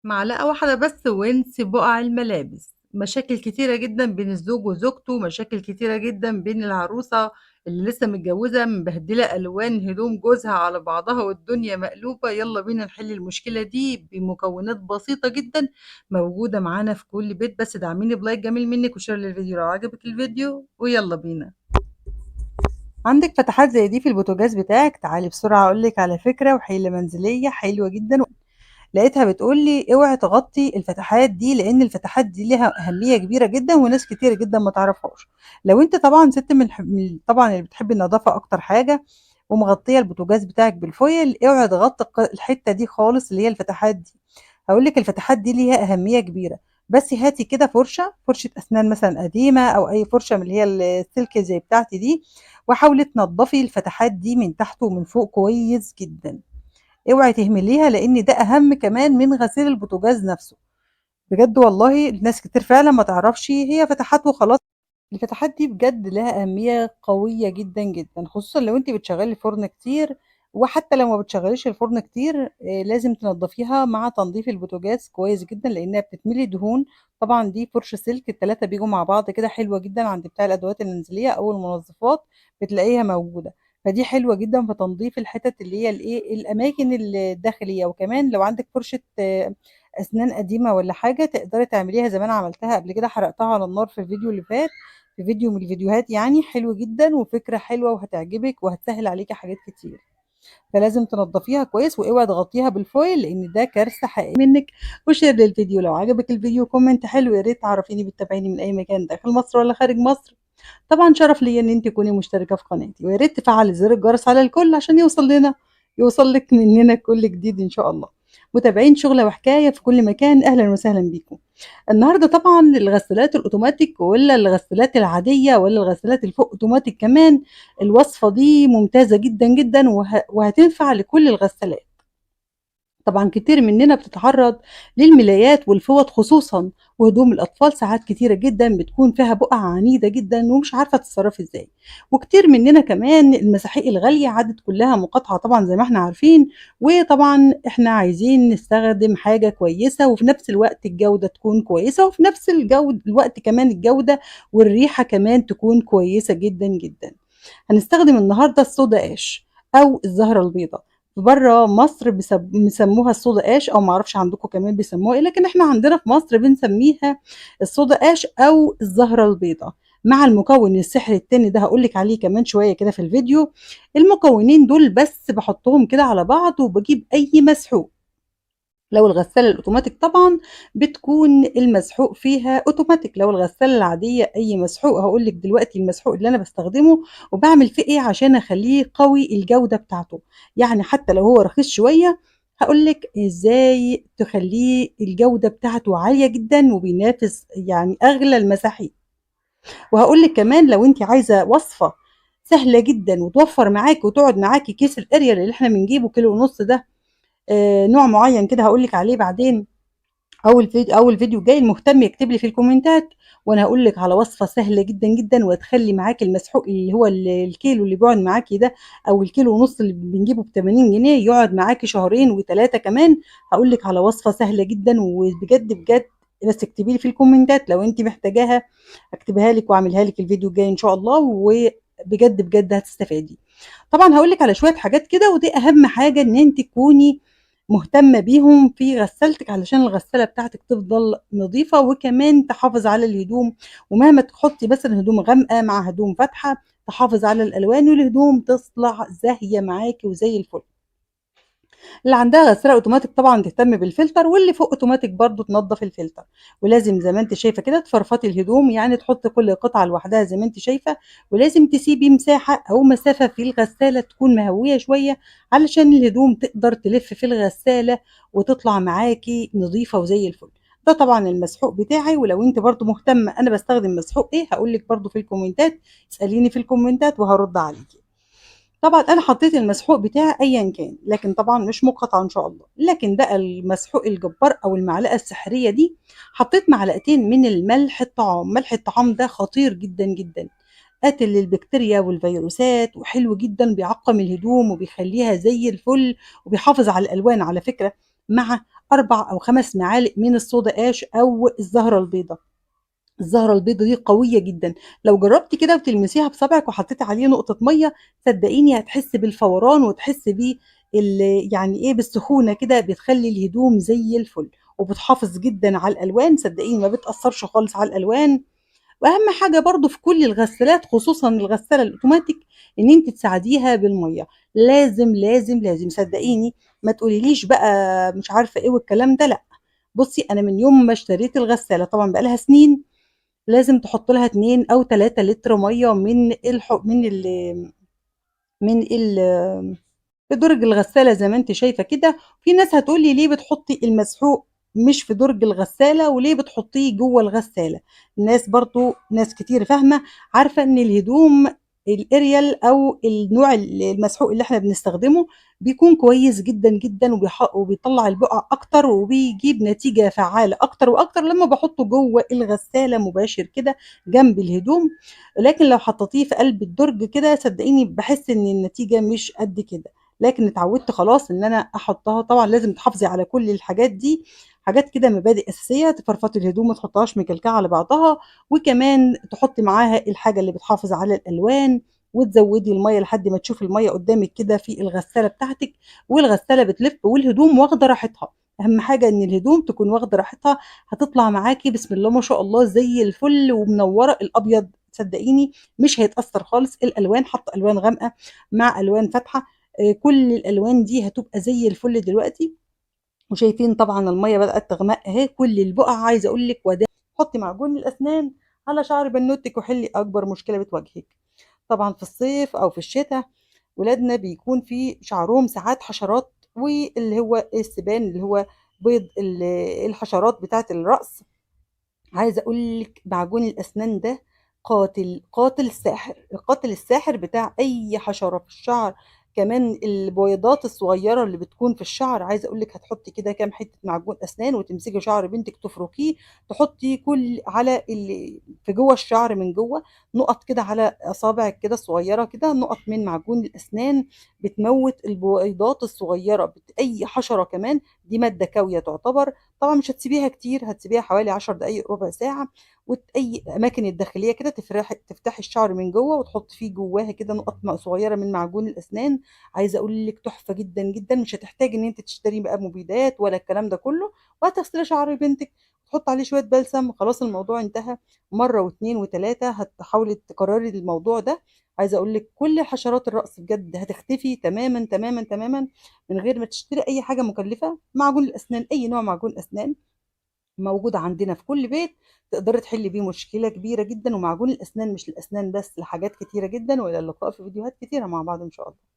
معلقة واحدة بس وانسي بقع الملابس. مشاكل كتيرة جدًا بين الزوج وزوجته، مشاكل كتيرة جدًا بين العروسة اللي لسه متجوزة مبهدلة ألوان هدوم جوزها على بعضها والدنيا مقلوبة. يالّا بينا نحل المشكلة دي بمكونات بسيطة جدًا موجودة معانا في كل بيت، بس دعميني ب like جميل منِّك و share للفيديو لو عجبِك الفيديو، ويالّا بينا. عندِك فتحات زي دي في البوتاجاز بتاعِك؟ تعالي بسرعة أقول لِك على فكرة وحيلة منزلية حلوة جدًا. لقيتها بتقول لي اوعي تغطي الفتحات دي، لأن الفتحات دي ليها أهمية كبيرة جدًا وناس كتير جدًا ما تعرفهاش. لو أنتِ طبعًا ست من طبعًا اللي بتحبي النضافة أكتر حاجة ومغطية البوتاجاز بتاعِك بال foil، اوعي تغطي الحتة دي خالص اللي هي الفتحات دي. هاقول لِك الفتحات دي ليها أهمية كبيرة، بس هاتي كده فرشة أسنان مثلًا قديمة أو أي فرشة من اللي هي السلك زي بتاعتي دي، وحاولي تنضفي الفتحات دي من تحت ومن فوق كويس جدًا. اوعي تهمليها لأن ده أهم كمان من غسيل البوتاجاز نفسه. بجد والله ناس كتير فعلًا ما تعرفش هي فتحات وخلاص. الفتحات دي بجد لها أهمية قوية جدًا، جدًا، خصوصًا لو أنتِ بتشغلي الفرن كتير، وحتى لو ما بتشغليش الفرن كتير، لازم تنضفيها مع تنظيف البوتاجاز كويس جدًا لأنها بتتملي دهون. طبعًا دي فرشة سلك التلاتة بيجوا مع بعض كده، حلوة جدًا عند بتاع الأدوات المنزلية أو المنظفات بتلاقيها موجودة، فدي حلوة جدًا في تنظيف الحتت اللي هي الأماكن الداخلية. وكمان لو عندك فرشة، أسنان قديمة ولا حاجة تقدري تعمليها زي ما أنا عملتها قبل كده، حرقتها على النار في الفيديو اللي فات، في فيديو من الفيديوهات، حلو جدًا وفكرة حلوة وهتعجبك وهتسهل عليكي حاجات كتير. فلازم تنضفيها كويس واوعي تغطيها بال foil لان ده كارثة حقيقية منك. و share للفيديو لو عجبك الفيديو، comment حلو، يا ريت تعرفيني بتتابعيني من اي مكان داخل مصر ولا خارج مصر. طبعا شرف ليا ان انت تكوني مشتركة في قناتي، ويا ريت تفعلي زر الجرس على الكل عشان يوصل لك مننا كل جديد ان شاء الله. متابعين شغله وحكاية في كل مكان، اهلا وسهلا بيكم. النهارده طبعا الغسالات الاوتوماتيك ولا الغسالات العادية ولا الغسالات الفوق اوتوماتيك كمان، الوصفة دي ممتازة جدا جدا وهتنفع لكل الغسالات. طبعا كتير مننا بتتعرض للملايات والفوط خصوصا، وهدوم الاطفال ساعات كتيرة جدا بتكون فيها بقع عنيدة جدا ومش عارفه تتصرفي ازاي. وكتير مننا كمان المساحيق الغالية عدت كلها مقاطعه طبعا زي ما احنا عارفين، وطبعا احنا عايزين نستخدم حاجة كويسة وفي نفس الوقت الجودة تكون كويسة، وفي نفس الوقت كمان الجودة والريحه كمان تكون كويسة جدا جدا. هنستخدم النهارده ال soda ash او الزهرة البيضاء. بره مصر بيسموها ال soda ash، او معرفش عندكم كمان بيسموها ايه، لكن احنا عندنا في مصر بنسميها ال soda ash او الزهرة البيضاء، مع المكون السحري التاني ده هقولك عليه كمان شوية كده في الفيديو. المكونين دول بس بحطهم كده على بعض وبجيب اي مسحوق. لو الغسالة الاوتوماتيك طبعا بتكون المسحوق فيها اوتوماتيك، لو الغسالة العادية اي مسحوق. هقولك دلوقتي المسحوق اللي انا بستخدمه وبعمل فيه ايه عشان اخليه قوي الجودة بتاعته، يعني حتى لو هو رخيص شوية هقولك ازاي تخليه الجودة بتاعته عالية جدا وبينافس اغلى المساحيق. وهقولك كمان لو انت عايزة وصفة سهلة جدا وتوفر معاكي وتقعد معاكي كيس الاريال اللي احنا بنجيبه كيلو ونص ده، نوع معين كده هقولك عليه بعدين، اول فيديو جاي، المهتم يكتب لي في الكومنتات وانا هقول لك على وصفه سهلة جدا جدا وتخلي معاكي المسحوق اللي هو الكيلو اللي بيقعد معاكي ده او الكيلو ونص اللي بنجيبه ب 80 جنيه يقعد معاكي شهرين وثلاثة كمان. هقول لك على وصفه سهلة جدا وبجد بجد، بس اكتبي لي في الكومنتات لو انت محتاجاها اكتبها لك واعملها لك الفيديو الجاي ان شاء الله، وبجد بجد هتستفادي. طبعا هقول لك على شوية حاجات كده، ودي اهم حاجة ان انت تكوني مهتمة بيهم في غسالتك علشان الغسالة بتاعتك تفضل نظيفة وكمان تحافظ على الهدوم، ومهما تحطي مثلا هدوم غامقة مع هدوم فاتحة تحافظ على الألوان والهدوم تطلع زاهية معاكي وزي الفل. اللي عندها غسالة اوتوماتيك طبعا تهتم بالفلتر، واللي فوق اوتوماتيك برضو تنظف الفلتر، ولازم زي ما انت شايفة كده تفرفطي الهدوم، يعني تحطي كل قطعة لوحدها زي ما انت شايفة، ولازم تسيبي مساحة او مسافة في الغسالة تكون مهوية شوية علشان الهدوم تقدر تلف في الغسالة وتطلع معاكي نظيفة وزي الفل. ده طبعا المسحوق بتاعي، ولو انت برضو مهتمة انا بستخدم مسحوق ايه هقولك برضو في الكومنتات، اسأليني في الكومنتات وهرد عليكي. طبعا انا حطيت المسحوق بتاعي ايا كان، لكن طبعا مش مقاطعه ان شاء الله. لكن بقى المسحوق الجبار او المعلقة السحريه دي، حطيت معلقتين من الملح الطعام. ملح الطعام ده خطير جدا جدا، قاتل للبكتيريا والفيروسات، وحلو جدا، بيعقم الهدوم وبيخليها زي الفل، وبيحافظ على الالوان على فكرة، مع 4 أو 5 معالق من ال soda ash أو الزهرة البيضا. الزهرة البيضا دي قوية جدًا، لو جربتِ كده وتلمسيها بصابعِك وحطيتِ عليه نقطة مَيّة، صدقيني هتحسي بالفوران وتحسي ب ال يعني إيه، بالسخونة كده، بتخلّي الهدوم زي الفل، وبتحافظ جدًا على الألوان، صدقيني ما بتأثّرش خالص على الألوان. وأهم حاجة برضه في كل الغسالات خصوصًا الغسالة الأوتوماتيك إن أنتِ تساعديها بالمَيّة، لازم، لازم، لازم، صدقيني ما تقوليليش بقى مش عارفة إيه والكلام ده لأ. بُصّي أنا من يوم ما اشتريت الغسالة طبعًا بقى لها سنين، لازم تحط لها 2 أو 3 لتر مَيّة من الح من ال من ال في درج الغسالة زي ما أنتِ شايفة كده. في ناس هتقول لي ليه بتحطي المسحوق مش في درج الغسالة وليه بتحطيه جوه الغسالة؟ الناس برضه ناس كتير فاهمة، عارفة إن الهدوم الإريال أو النوع المسحوق اللي إحنا بنستخدمه بيكون كويس جدًا، جدًا، وبيطلع البقع أكتر وبيجيب نتيجة فعالة أكتر وأكتر لما باحطه جوه الغسالة مباشر كده جنب الهدوم، لكن لو حطيتيه في قلب الدرج كده صدقيني باحس إن النتيجة مش قد كده، لكن اتعودت خلاص إن أنا أحطها. طبعًا لازم تحافظي على كل الحاجات دي، حاجات كده مبادئ أساسية، تفرفطي الهدوم ما تحطهاش مكلكعة على بعضها، وكمان تحطي معاها الحاجة اللي بتحافظ على الألوان، وتزودي المَيّة لحد ما تشوفي المَيّة قدامِك كده في الغسالة بتاعتك، والغسالة بتلف والهدوم واخدة راحتها. أهم حاجة إن الهدوم تكون واخدة راحتها، هتطلع معاكي بسم الله ما شاء الله زي الفل ومنورة. الأبيض صدقيني مش هيتأثر خالص، الألوان حاطة ألوان غامقة مع ألوان فاتحة، كل الألوان دي هتبقى زي الفل دلوقتي. وشايفين طبعًا المَيّة بدأت تغمق أهي، كل البقع عايزة أقول لِك وداع. حطي معجون الأسنان على شعر بنوتك وحلي أكبر مشكلة بتواجهك. طبعًا في الصيف أو في الشتا ولادنا بيكون في شعرهم ساعات حشرات، واللي هو السبان اللي هو بيض الحشرات بتاعة الرأس. عايزة أقول لِك معجون الأسنان ده قاتل، قاتل الساحر، القاتل الساحر بتاع أي حشرة في الشعر، كمان البويضات الصغيرة اللي بتكون في الشعر. عايزة أقول لِك هتحطي كده كام حتة معجون أسنان وتمسكي شعر بنتك تفركيه، تحطي كل على اللي في جوه الشعر من جوه، نقط كده على أصابعك كده صغيرة كده، نقط من معجون الأسنان بتموت البويضات الصغيرة، أي حشرة كمان، دي مادة كاوية تعتبر. طبعا مش هتسيبيها كتير، هتسيبيها حوالي 10 دقايق ربع ساعة، وأي أماكن الداخلية كده تفتحي الشعر من جوه وتحطي فيه جواها كده نقط صغيرة من معجون الأسنان. عايزة أقول لك تحفة جدا جدا، مش هتحتاجي إن أنت تشتري بقى مبيدات ولا الكلام ده كله، وهتغسلي شعر بنتك تحط عليه شوية بلسم، خلاص الموضوع انتهى. مرة واتنين وتلاتة هتحاولي تكرري الموضوع ده. عايزة أقول لك كل حشرات الرأس بجد هتختفي تماما تماما تماما من غير ما تشتري أي حاجة مكلفة. معجون الأسنان، أي نوع معجون أسنان موجود عندنا في كل بيت، تقدري تحلي بيه مشكلة كبيرة جدا. ومعجون الأسنان مش الأسنان بس، لحاجات كتيرة جدا. وإلى اللقاء في فيديوهات كتيرة مع بعض إن شاء الله.